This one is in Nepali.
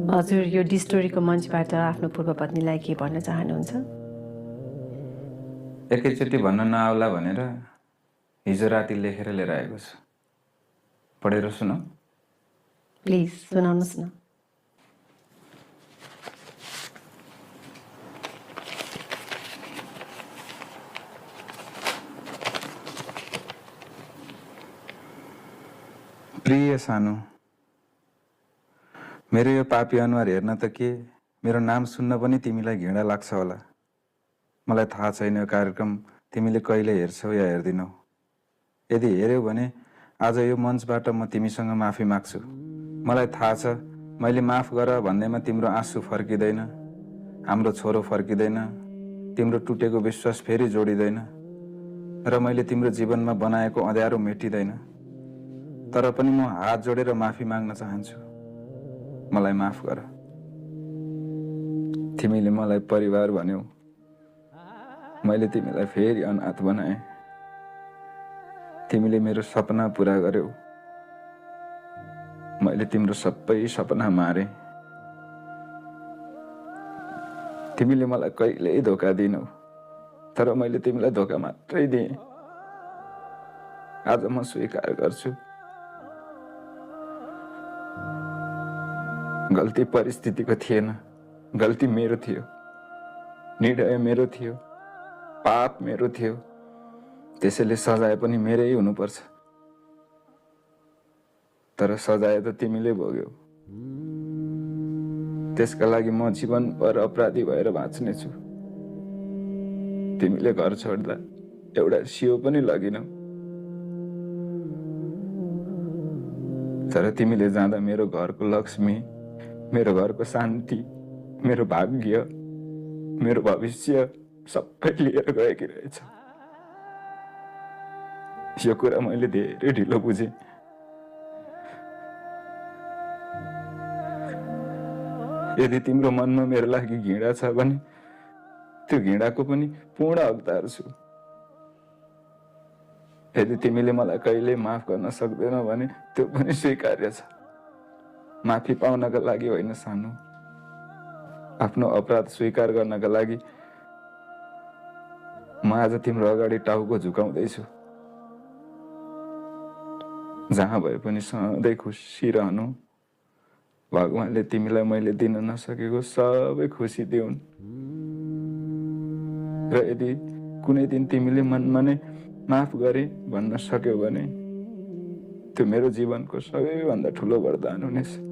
हजुर यो डिस्टोरीको मञ्चबाट आफ्नो पूर्वपत्नीलाई के भन्न चाहनुहुन्छ? एकैचोटि भन्न नआउला भनेर हिजो राति लेखेर लिएर आएको छु। पढेर सुन। प्लिज सुनाउनुहोस् न। प्रिय सानो, मेरो यो पापी अनुहार हेर्न त के, मेरो नाम सुन्न पनि तिमीलाई घृणा लाग्छ होला। मलाई थाहा छैन यो कार्यक्रम तिमीले कहिले हेर्छौ या हेर्दिनौ। यदि हेऱ्यौ भने आज यो मञ्चबाट म तिमीसँग माफी माग्छु। मलाई थाहा छ मैले माफ गर भन्दैमा तिम्रो आँसु फर्किँदैन, हाम्रो छोरो फर्किँदैन, तिम्रो टुटेको विश्वास फेरि जोडिँदैन र मैले तिम्रो जीवनमा बनाएको अँध्यारो मेटिँदैन। तर पनि म हात जोडेर माफी माग्न चाहन्छु। मलाई माफ गर। तिमीले मलाई परिवार भन्यौ, मैले तिमीलाई फेरि अनाथ बनाएँ। तिमीले मेरो सपना पुरा गर्यौ, मैले तिम्रो सबै सपना मारेँ। तिमीले मलाई कहिल्यै धोका दिनौ, तर मैले तिमीलाई धोका मात्रै दिएँ। आज म स्वीकार गर्छु, गल्ती परिस्थितिको थिएन, गल्ती मेरो थियो, निर्णय मेरो थियो, पाप मेरो थियो। त्यसैले सजाय पनि मेरै हुनुपर्छ। तर सजाय त तिमीले भोग्यौ। त्यसका लागि म जीवनभर अपराधी भएर बाँच्नेछु। तिमीले घर छोड्दा एउटा सियो पनि लगिनौ, तर तिमीले जाँदा मेरो घरको लक्ष्मी, मेरो घरको शान्ति, मेरो भाग्य, मेरो भविष्य सबै लिएर गएकी रहेछ। यो कुरा मैले धेरै ढिलो बुझेँ। यदि तिम्रो मनमा मेरो लागि घृणा छ भने त्यो घृणाको पनि पूर्ण हकदार छु। यदि तिमीले मलाई कहिल्यै माफ गर्न सक्दैनौ भने त्यो पनि स्वीकार्य छ। माफी पाउनका लागि होइन सानो, आफ्नो अपराध स्वीकार गर्नका लागि म आज तिम्रो अगाडि टाउको झुकाउँदैछु। जहाँ भए पनि सधैँ खुसी रहनु। भगवानले तिमीलाई मैले दिन नसकेको सबै खुसी दिउन्। र यदि कुनै दिन तिमीले मनमा नै माफ गरे भन्न सक्यौ भने त्यो मेरो जीवनको सबैभन्दा ठुलो वरदान हुनेछ।